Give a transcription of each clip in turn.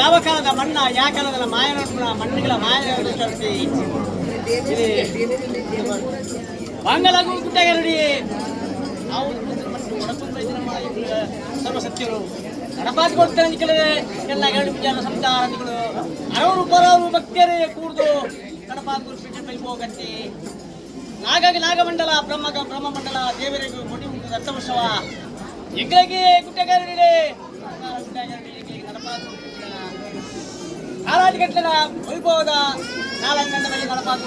ಯಾವ ಕಾಲದ ಮಣ್ಣ, ಯಾವ ಕಾಲದ ಮಾಯ, ಮಣ್ಣಿಗಳ ಮಾಯ. ಬಾಂಗಲಾಗು ಗುಡ್ಡಗರಡಿ ನಾವು ಸರ್ವಸತ್ಯರು ನಡಪಾತಿ ಕೊಡ್ತಾರೆ. ನಿಕ್ಕಲೆ ಎಲ್ಲ ಎರಡು ಪೂಜಾರ ಸಂತಾನಗಳು, ಅರವರು ಬರೋರು ಭಕ್ತರೇ ಕೂರ್ದು ನಡಪಾದ ಗುರು ಪೈ ಹೋಗತ್ತಿ. ನಾಗಾಗಿ ನಾಗಮಂಡಲ, ಬ್ರಹ್ಮಗ ಬ್ರಹ್ಮಮಂಡಲ, ದೇವರಿಗೂ ಕೊಡಿ ಉಂಟು ದತ್ತೋತ್ಸವ. ಎಂಗಳಿಗೆ ಗುಡ್ಡಗಾರರಿಗೆ ಗುಡ್ಡಗಾರರಿಗೆ ನಡಪಾದ ಆರಾಧಿ ಗಟ್ಟಲ ವೈಭವದ ನಾಲಂಗಂಡದಲ್ಲಿ ನಡಪಾದ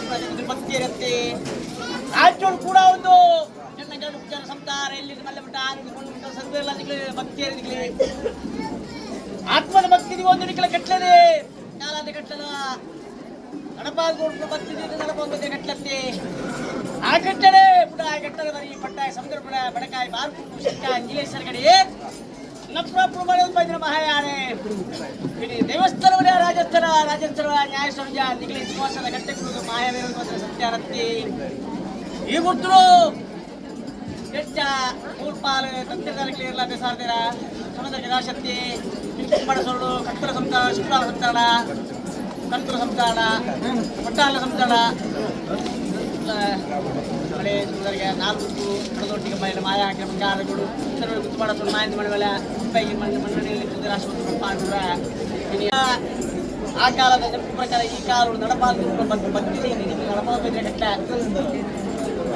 ಭಕ್ತಿಯರತ್ತೆ. ರಾಜ್ಯೋಡು ಕೂಡ ಒಂದು ಚೆನ್ನ ಗರಡು ಪೂಜಾರ ಸಂತಾರ ಎಲ್ಲಿ ಮಲ್ಲೆ ಮಟ್ಟ ಆರು ಕೊಂಡು ಸರ್ವೆಲ್ಲ ಭಕ್ತಿಯರಿಗೆ ಆತ್ಮದ ಭಕ್ತಿ ಒಂದು ನಿಕ್ಕಲ ಕಟ್ಲದೆ ಕಾಲಾದ ಕಟ್ಟಲ ನಡಪಾದ ಭಕ್ತಿ ನಡಪಾದ ಕಟ್ಲತ್ತೆ. ಆ ಕಟ್ಟಡೆ ಪುಡ ಕಟ್ಟಡ ಬರೀ ಪಟ್ಟಾಯ ಸಮುದ್ರ ಪುಡ ಬಡಕಾಯಿ ಬಾರ್ಕು ಸಿಕ್ಕಾಯ ನೀಲೇಶ್ವರ ಕಡೆ ನಪ್ರಪ್ರು ಬರೆದು ಮಹಾಯಾನೆ. ಇಡೀ ದೇವಸ್ಥಾನವೇ ರಾಜಸ್ಥಾನ, ರಾಜಸ್ಥಾನ ನ್ಯಾಯಸ್ವರ್ಜ ನಿಗಲಿ ಮೋಸದ ಕಟ್ಟೆ ಕುಡಿದು ಮಾಯವೇ ಸತ್ಯಾರತ್ತಿ. ಈ ಗುರ್ತರು ಹೆಚ್ಚ ಮೂರ್ಪಾಲು ತಂತ್ರಗಾರಿಕೆ ಇರಲ ಬೇಸಾರ್ದಿರ ಸಮುದ್ರ ರಾಶಕ್ತಿ ಕುಂಬಡ ಸೊರಳು ಕಟ್ಟರ ಸಂತಾನ, ಶುಕ್ರಾಲ ಸಂತಾನ, ಕಂತರ ಸಂತಾನ, ಪಟ್ಟಾಲ ಸಂತಾನ, ಮಳೆ ಸುಂದರಿಗೆ ನಾಲ್ಕು ಕಡದೊಟ್ಟಿಗೆ ಮೇಲೆ ಮಾಯ ಹಾಕಿದ ಬಂಗಾರಗಳು ಗುತ್ತು ಸುಳ್ಳು ಮಾಯಂದ ಮನೆ ಪೈಗೆ ಮಣ್ಣು ಮಣ್ಣಲ್ಲಿ ರಾಷ್ಟ್ರ ಪಾಡ್ರ. ಆ ಕಾಲದ ನೆನಪು ಪ್ರಕಾರ ಈ ಕಾಲ ನಡಪಾದ ಭಕ್ತಿ ನಡಪಾದ ಕಟ್ಟ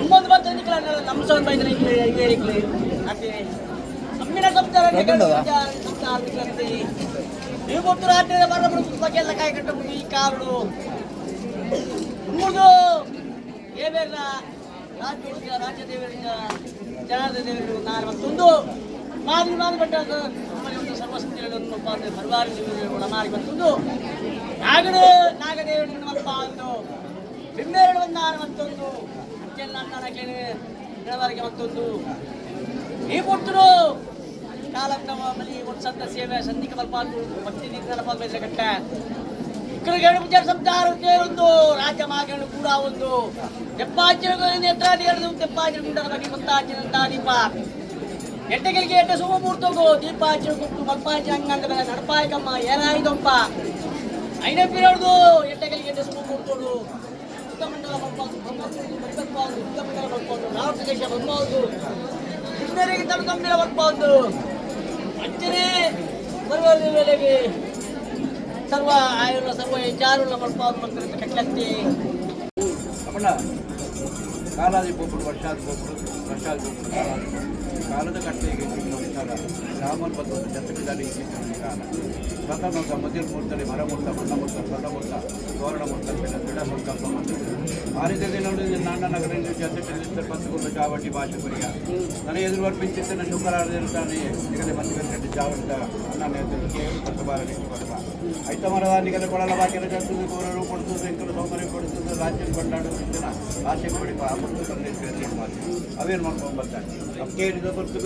ಒಂಬತ್ತು ಬತ್ತ ನಮ್ಮ ಸೌಂಡ್ ಬೈದ್ರೆ ಅಮ್ಮಿನ ಸಂಸಾರ ಸಂಸಾರ. ಈ ಗೊತ್ತು ರಾತ್ರಿ ಬರ ಬಗ್ಗೆ ಎಲ್ಲ ಕಾಯಿ ಕಟ್ಟ ಈ ಕಾರುಡು ಮೂರು ದೇವೇರ ರಾಜ್ಯ ರಾಜ್ಯ ದೇವರಿಂದ ಜನಾರ್ದ ದೇವರು ನಾನು ಮತ್ತೊಂದು ಮಾದರಿ ಮಾದರಿ ಬಟ್ಟ ಒಂದು ಸರ್ವಸತ್ಯಗಳನ್ನು ಬರವಾರಿ ಒಳಮಾರಿ ಮತ್ತೊಂದು ನಾಗಡು ನಾಗದೇವರು ಮಲ್ಪ ಒಂದು ಬಿಮ್ಮೇರಡು ಒಂದು ಮತ್ತೊಂದು ಅಚ್ಚೆಲ್ಲ ಅಣ್ಣನ ಮತ್ತೊಂದು. ಈ ಪುಟ್ಟರು ಕಾಲಂದ ಬಲಿ ಸಂತ ಸೇವೆ ಸಂಧಿಕ ಬಲ್ಪಾಲು ಭಕ್ತಿ ನಡಪಾಲ್ ಬೈದ್ರೆ ಕಟ್ಟ ಇಕ್ಕಳು ಪೂಜಾರ ಸಂಸಾರ ಒಂದು ರಾಜ್ಯ ಮಾಗಲು ಕೂಡ ಒಂದು ತೆಪ್ಪಾಚಿನ ನೇತ್ರಾದಿ ತೆಪ್ಪಾಚಿನ ಗುಂಡದ ಬಗ್ಗೆ ಗೊತ್ತಾಚಿನ ದೀಪ ಎಟ್ಟೆಗಳಿಗೆ ಎಟ್ಟೆ ಸುಮಮೂರ್ತಗು ದೀಪಾಚಿನ ಗುಟ್ಟು ಬಲ್ಪಾಚಿ ಅಂಗಂದ ಮೇಲೆ ನಡಪಾಯಕಮ್ಮ ಏನಾಯ್ದೊಂಪ ಐನೇ ಪಿರೋಡ್ದು ಎಟ್ಟೆಗಳಿಗೆ ಎಟ್ಟೆ ಸುಮಮೂರ್ತೋಡು ಮಂಡಲ ಬಲ್ಪಾದು ಬ್ರಹ್ಮಪುರದ ಬಲ್ಪಾದು ಮಂಡಲ ಬಲ್ಪಾದು ನಾಲ್ಕು ದೇಶ ಬಲ್ಪಾದು ಕೃಷ್ಣರಿಗೆ ತಮ್ಮ ಬಲ್ಪಾದು ಅಂಚನೆ ಬರುವ ವೇಳೆಗೆ ಸರ್ವ ಆಯುರ್ನ ಸರ್ವ ಚಾರುಣ ಬಲ್ಪಾದು ಮಂತ್ರ ಕಟ್ಲತ್ತಿ. ಅಪ್ಪಣ್ಣ ಕಾಲಾದಿ ಪೋಪುಡು, ವರ್ಷಾದಿ ಪೋಪುಡು, ವರ್ಷಾದಿ ಪೋಪುಡು ಕಾಲಾದಿ. ಕಾಲದ ಕಟ್ಟೆಗೆ ವಿಚಾರ ರಾಮನ್ ಬಂದು ಜತ್ತಪಿದಾಡಿ ಕಾಲ ಪ್ರಥಮ ಮದಿರ್ ಮೂರ್ತಲ್ಲಿ ಮರಮೂರ್ತ, ಮಣ್ಣಮೂರ್ತ, ಸ್ವರ್ಣಮೂರ್ತ, ತೋರಣಮೂರ್ತ ದೃಢ ಸಂಕಲ್ಪ ಮಾಡ್ತಾರೆ. ಆ ರೀತಿಯಲ್ಲಿ ನೋಡಿ, ನಾಣ್ಣ ನಗರ ಜೊತೆ ಪತ್ತುಕೊಂಡು ಚಾವಟಿ ಭಾಷೆ ಕೊರಿಯ ನನಗೆ ಎದುರು ಅರ್ಪಿಂಚಿತ್ತನ ಶುಕ್ರಾರ್ತಾನೆ ನಿಗಲೆ ಮಂದಿ ಗಂಟೆ ಚಾವಟಿದ ಅನ್ನ ಪತ್ತು ಬಾರ ನಿಟ್ಟು ಕೊಡಪ ಐತ ಮರದ ನಿಗಲೆ ಕೊಡಲ ಬಾಕಿನ ಜರ್ತದೆ ಕೋರರು ಕೊಡ್ತದೆ ಎಂಕಲು ಸೌಕರ್ಯ ಕೊಡ್ತದೆ ರಾಜ್ಯ ಕೊಂಡಾಡು ಆಸೆ ಕೊಡಿಪ ಆ ಪುಸ್ತಕ ಮಾತು ಅವೇನು ಮಾಡ್ಕೊಂಡು ಬರ್ತಾರೆ. ಅಕ್ಕೇರಿದ ಪುಸ್ತಕ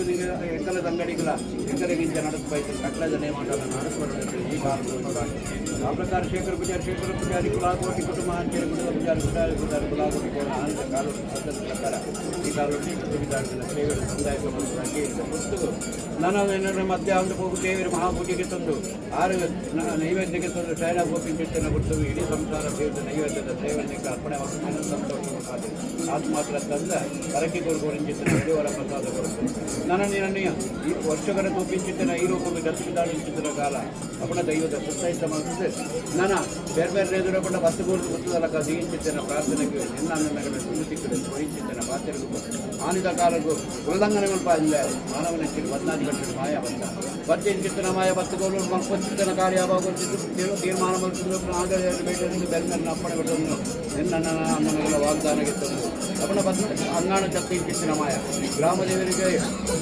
ಎಂಕಲ ತಂಗಡಿಗಳ ಎಂಕಲ ಗಿಂಜ ನಡೆದು ಬೈತು ಕಟ್ಲದ ನೇಮಾಟ ನಡೆದು ಈ ಕಾಲದ ಆ ಪ್ರಕಾರ ಶೇಖರ ಪೂಜಾರಿ, ಶೇಖರ ಪೂಜಾರಿ ಕುಲಾಕೋಟಿ ಕುಟುಂಬ ಅಂಚೆ ಕುಟುಂಬ ಪೂಜಾರಿ ಪೂಜಾರಿ ಪೂಜಾರಿ ಕುಲಾಕೋಟಿ ಆನಂದ ಕಾಲ ಪದ್ಧತಿ ಪ್ರಕಾರ ಈ ಕಾಲದಲ್ಲಿ ಸುಬಿದಾಡಿದ ಸೇವೆಗಳು ಸಮುದಾಯ ಪುಸ್ತಕ ನಾನು ಏನಾದ್ರೆ ಮಧ್ಯಾಹ್ನ ಹೋಗು ದೇವರ ಮಹಾಪೂಜೆಗೆ ತಂದು ಆರು ನೈವೇದ್ಯಕ್ಕೆ ತಂದು ಶಯನ ಗೋಪಿ ಚಿತ್ತನ ಕೊಡ್ತೇವೆ. ಇಡೀ ಸಂಸಾರ ದೇವದ ನೈವೇದ್ಯದ ಸೇವನೆಗೆ ಅರ್ಪಣೆ ಮಾಡ್ಕೊಂಡು ಸಂತೋಷ ಅದು ಮಾತ್ರ ತಂದ ಪರಕೆ ಕೊಡುವ ದೇವರ ಪ್ರಸಾದ ಕೊಡುತ್ತೆ. ನಾನು ನಿನ್ನ ಈ ವರ್ಷಗಳ ತೋಪಿಂಚಿತ್ತನ ಈ ರೂಪಕ್ಕೆ ದರ್ಶಿದಾಳಿಂಚಿತ್ತನ ಕಾಲ ಅಪಣ ದೈವದ ಸುತ್ತೈತ ಮಾಡ್ತದೆ. ನಾನು ಬೇರೆ ಬೇರೆ ಎದುರಪಟ್ಟ ಬತ್ತು ಗುರುತು ಗೊತ್ತದಲಕ ದೀಯಿಂಚಿತ್ತನ ಪ್ರಾರ್ಥನೆಗೆ ನಿನ್ನ ನನ್ನ ಸುಮ್ಮತಿಕ್ಕಡೆ ಕೊರಿಂಚಿತ್ತನ ಪಾತ್ರೆಗೂ ಆನಿದ ಕಾಲಕ್ಕೂ ಉಲ್ಲಂಘನೆ ಮಲ್ಪ ಇಲ್ಲ. ಮಾನವನ ಬದ್ನಾದಿ ಗಂಟೆ ಮಾಯ ಬಂದ ಬತ್ತಿಂಚಿತ್ತನ ಮಾಯ ಬತ್ತುಗೋಲು ಮಲ್ಪಚಿತ್ತನ ಕಾರ್ಯ ತೀರ್ಮಾನ ಮಾಡ್ತಿದ್ರು. ಬೇಟೆಯಿಂದ ಬೆಲ್ಮೆಲ್ಲ ಅಪ್ಪಣೆ ಬಿಡೋದು ನಿನ್ನ ನನ್ನ ವಾಗ್ದಾನಕ್ಕೆ ತಂದು ಅಪ್ಪಣ ಬದ್ ಅಂಗಾಣ ಚತ್ತಿಂಚಿತ್ತಿನ ಮಾಯ ಗ್ರಾಮ ದೇವರಿಗೆ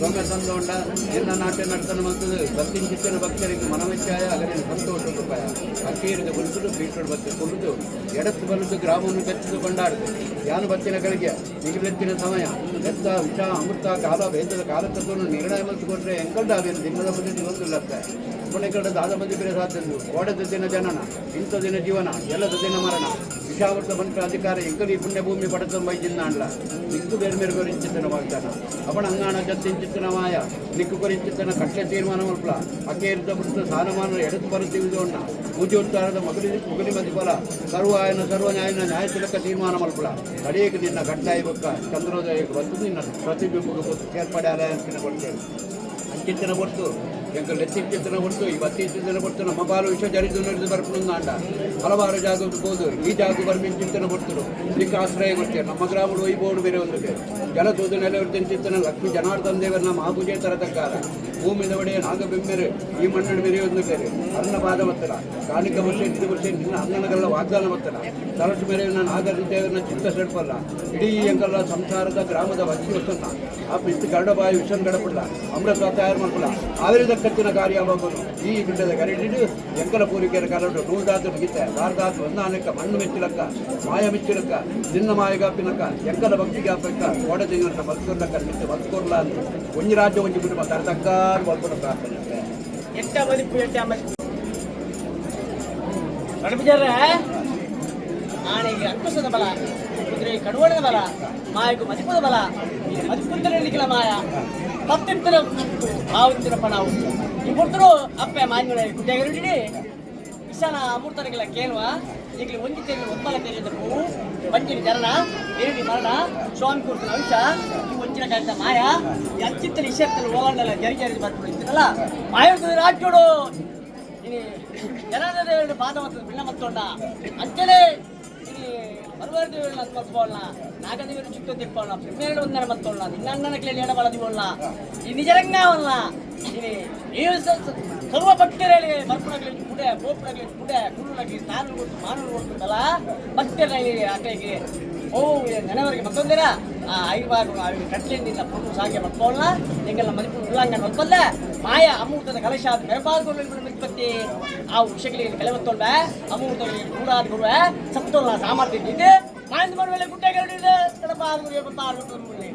ಸೊಮ್ಮೆ ತಂದೋಂಡ ನಿನ್ನ ನಾಟ್ಯ ನರ್ತನ ಮಂತದ್ದು ಬತ್ತಿಂಚಿತ್ತಿನ ಭಕ್ತರಿಗೆ ಮನವಿಚ್ಛಾಯ ಅದರಿಂದ ಸಂತೋಷ ರೂಪಾಯ ಅಕ್ಕೇರಿದ ಬಲುದು ಬೀಟೋಡು ಬತ್ತಿ ಕುಡಿದು ಎಡತ್ತು ಬಲುದು ಗ್ರಾಮವನ್ನು ಬೆತ್ತಿದು ಕೊಂಡಾಡುದು ಯಾನು ಬತ್ತಿನ ಗಳಿಗೆ ನಿಗಲೆತ್ತಿನ ಸಮಯ ಎತ್ತ ವಿಷ ಅಮೃತ ಕಾಲ ಭೇದದ ಕಾಲತತ್ವವನ್ನು ನಿರ್ಣಯ ಮಾಡಿಕೊಟ್ರೆ ಎಂಕಲ್ಡ ಅವೇನು ದಿನದ ಬಂದು ಒಂದಿಲ್ಲತ್ತೆ ಪುಣ್ಯಕಂಡ ದಾದ ಮಂದಿ ಬೇರೆ ಸಾಧ್ಯಂದು ಓಡದ ದಿನ ಜನನ, ಇಂಥ ದಿನ ಜೀವನ, ಎಲ್ಲದ ದಿನ ಮರಣ, ವಿಷಾಮೃತ ಬಂಟ ಅಧಿಕಾರ ಎಂಕಲಿ ಪುಣ್ಯಭೂಮಿ ಪಡತ ಬೈಜಿನ್ನಾಂಡ್ಲ ನಿಕ್ಕು ಬೇರೆ ಬೇರೆ ಕೊರಿಂಚಿತ್ತನ ವಾಗ್ದಾನ ಅವನ ಅಂಗಾಣ ಜತ್ತಿಂಚಿತ್ತನ ಮಾಯ ನಿಕ್ಕು ಕೊರಿಂಚಿತ್ತನ ಕಟ್ಟೆ ತೀರ್ಮಾನ ಮಲ್ಪಲ ಅಕ್ಕೇರಿದ ಬಿಡ್ತು ಸಾನಮಾನ ಎಡತು ಬರುತ್ತೀವಿ ಅಣ್ಣ. ಪೂಜೋತ್ತಾರದ ಮಗಲಿ ಮುಗಲಿ ಮದಿಪಲ ಸರ್ವ ಆಯನ ಸರ್ವ ನ್ಯಾಯನ ನ್ಯಾಯ ತಿಲಕ ತೀರ್ಮಾನ ಮಲ್ಪುಲ ಕಡೆಯಕ್ಕೆ ನಿನ್ನ ಗಂಟಾಯಿ ಬೊಕ್ಕ ಚಂದ್ರೋದಯಕ್ಕೆ ಬಂದು ನಿನ್ನ ಪ್ರತಿಬಿಂಬಕ್ಕೆ ಸೇರ್ಪಡೆ ಆಲಯ ಅಂಚಿನ ಕೊಡ್ತೇವೆ. ಅಂಚಿತ್ತಿನ ಕೊಡ್ತು ಎಂಕಲ್ ಎತ್ತಿತ್ತಿನ ಕೊಡ್ತು ಈ ಬತ್ತಿ ಕೊಡ್ತು. ನಮ್ಮ ಬಾಲು ವಿಷಯ ಜರಿದು ನಡೆದು ಬರ್ಪುಂಡು ಅಂಡ ಹಲವಾರು ಜಾಗ ಬೋದು. ಈ ಜಾಗ ಬರ್ಮಿಂಚಿತ್ತನ ಕೊಡ್ತರು ಇದಕ್ಕೆ ಆಶ್ರಯ ಕೊಡ್ತೇವೆ. ನಮ್ಮ ಗ್ರಾಮಡು ಈ ಬೋರ್ಡು ಬೇರೆ ಒಂದು ಜಲತೂದು ನೆಲೆವರ್ತಿಂಚಿತ್ತನ ಲಕ್ಷ್ಮೀ ಜನಾರ್ದನ್ ದೇವರನ್ನ ಮಹಾಪೂಜೆ ತರತಕ್ಕಾರ ಭೂಮಿದ ಒಡೆಯ ನಾಗಬೆಮ್ಮೆರು ಈ ಮಣ್ಣು ಬೇರೆ ಒಂದು ಬೇರೆ ಅನ್ನ ಪಾದ ಬತ್ತಲ ಕಾಣಿಕ ವರ್ಷ ಇದ್ದು ವರ್ಷ ನಿನ್ನ ಅನ್ನನಗಲ್ಲ ವಾಗ್ದಾನ ಬತ್ತಲ ತರಸು ಮೇರೆ ನಾಗರ ದೇವರನ್ನ ಚಿತ್ತ ಸೆಡ್ಪಲ್ಲ. ಇಡೀ ಎಂಕಲ್ಲ ಸಂಸಾರದ ಗ್ರಾಮದ ವಸ್ತು ಆ ಪಿತ್ತು ಗರಡಬಾಯಿ ವಿಷನ್ ಗಡಪಲ್ಲ ಅಮೃತ ತಯಾರು ಮಾಡ್ಕೊಳ್ಳ ಆವಿರದ ಕತ್ತಿನ ಕಾರ್ಯ ಬಾಬನು ಈ ಬಿಡ್ಡದ ಗರಡಿಡು ಎಂಕಲ ಪೂರಿಕೆಯ ಕರಡು ನೂದಾತು ಗೀತೆ ಭಾರತಾತು ಒಂದಾನಕ್ಕ ಮಣ್ಣು ಮೆಚ್ಚಿಲಕ್ಕ ಮಾಯ ಮೆಚ್ಚಿಲಕ್ಕ ನಿನ್ನ ಮಾಯಗಾಪಿನಕ್ಕ ಎಂಕಲ ಭಕ್ತಿಗಾಪಕ್ಕ ಕೋಡ ತಿಂಗಳ ಮಲ್ಕೊರ್ಲಕ್ಕ ನಿತ್ಯ ಮಲ್ಕೊರ್ಲ ಅಂತ ಒಂಜಿ ರಾಜ್ಯ ಒಂಜಿ ಕುಟುಂಬ ತರತಕ್ಕ ಮಲ್ಕೊಡ ಪ್ರಾರ್ಥನೆ. ಎಟ್ಟ ಮದಿಪು, ಎಟ್ಟ ಮದಿಪು ನಡಪಿಜಾರ. ಆನೆಗೆ ಅಂಕುಶದ ಬಲ, ಕುದುರೆ ಕಡುವಣದ ಬಲ, ಮಾಯకు ಮದಿಪುದ ಬಲ. ಮದಿಪುಂತರಲಿಕ್ಕಿಲ್ಲ ಮಾಯ ಪತ್ತಿತ್ತರ ಭಾವಂತಿನ ಪಣವು. ಈ ಪುರ್ತರು ಅಪ್ಪೆ ಮಾನ್ಯಗಳ ಕುಡ್ಯಾಗರುಡಿ ಇಶಾನ ಅಮೃತನಿಗೆಲ್ಲ ಕೇಳುವ. ಈಗಲೇ ಒಂಜಿ ತೆರಿ ಒಮ್ಮಲ ತೆರಿದ ಪೂ ಪಂಚಿನ ಜನನ ಬೇಡಿ ಮರಣ ಸ್ವಾಮಿ ಕೊಡ್ತಿನ ಅಂಶ ಈ ಒಂಚಿನ ಕಾಯ್ದ ಮಾಯ. ಈ ಅಚ್ಚಿತ್ತಲ ಇಶತ್ತಲ ಓಗಂಡಲ ಜರಿ ಜರಿ ಬರ್ಕೊಂಡು ಇತ್ತಿನಲ್ಲ ಮಾಯ ರಾಜ್ಯೋಡು. ಇನಿ ಜನರ ಪಾದ ಮತ್ತು ಬಿಣ್ಣ ಮತ್ತೊಂಡ ಅಂಚನೆ ಇನಿ ಬರುವಾರ ದೇವರನ್ನ ಮಲ್ಪೋಣ, ನಾಗದೇವರು ಚಿಕ್ಕ ತಿಪ್ಪೋಣ, ಪ್ರಿಮೇರಳು ಒಂದರ ಮತ್ತೋಣ, ನಿನ್ನ ಅಣ್ಣನ ಕೇಳಿ ಎಡಬಲ ದಿವೋಣ ಈ ನಿಜರಂಗಾವಲ್ಲ. ಇನಿ ಈ ಸರ್ವ ಭಕ್ತರಲ್ಲಿ ಬರ್ಪುಣಗಲಿ ಕುಡೆ ಬೋಪುಣಗಲಿ ಕುಡೆ ಕುರುಣಗಲಿ ತಾನು ಕೊಟ್ಟು ಮಾನು ಕೊಡ್ತಲ್ಲ ಭಕ್ತರ ಆಕೆಗೆ ಓ ನೆನವರಿಗೆ ಮತ್ತೊಂದಿರ ಆ ಐವಾರು ಅవి ಕಟ್ಲಿಂದ ಪೊಣ್ಣು ಸಾಗೆ ಮಲ್ಪೋಣ. ಎಂಗೆಲ್ಲ ಮದಿಪು ಉಲ್ಲಂಘನ ಮಲ್ಪಲ್ಲ ಮಾಯ ಅಮೂರ್ತದ ಕಲಶ ಮೆರಪಾದ ಮಿತ್ಪತ್ತಿ ಆ ವಿಷಯಗಳಿಗೆ ಕಲೆವತ್ತೊಂಡ ಅಮೂರ್ತಗಳಿಗೆ ಕೂಡಾದ ಗುರುವೆ ಸತ್ತೊಲ್ಲ ಸಾಮರ್ಥ್ಯ ಇದ್ದಿದ್ದು ಮಾಯಂದ ಮರುವೇಳೆ ಗುಡ್ಡೆ ಗರಡಿದೆ ತಡಪಾದ ಗುರುವೆ.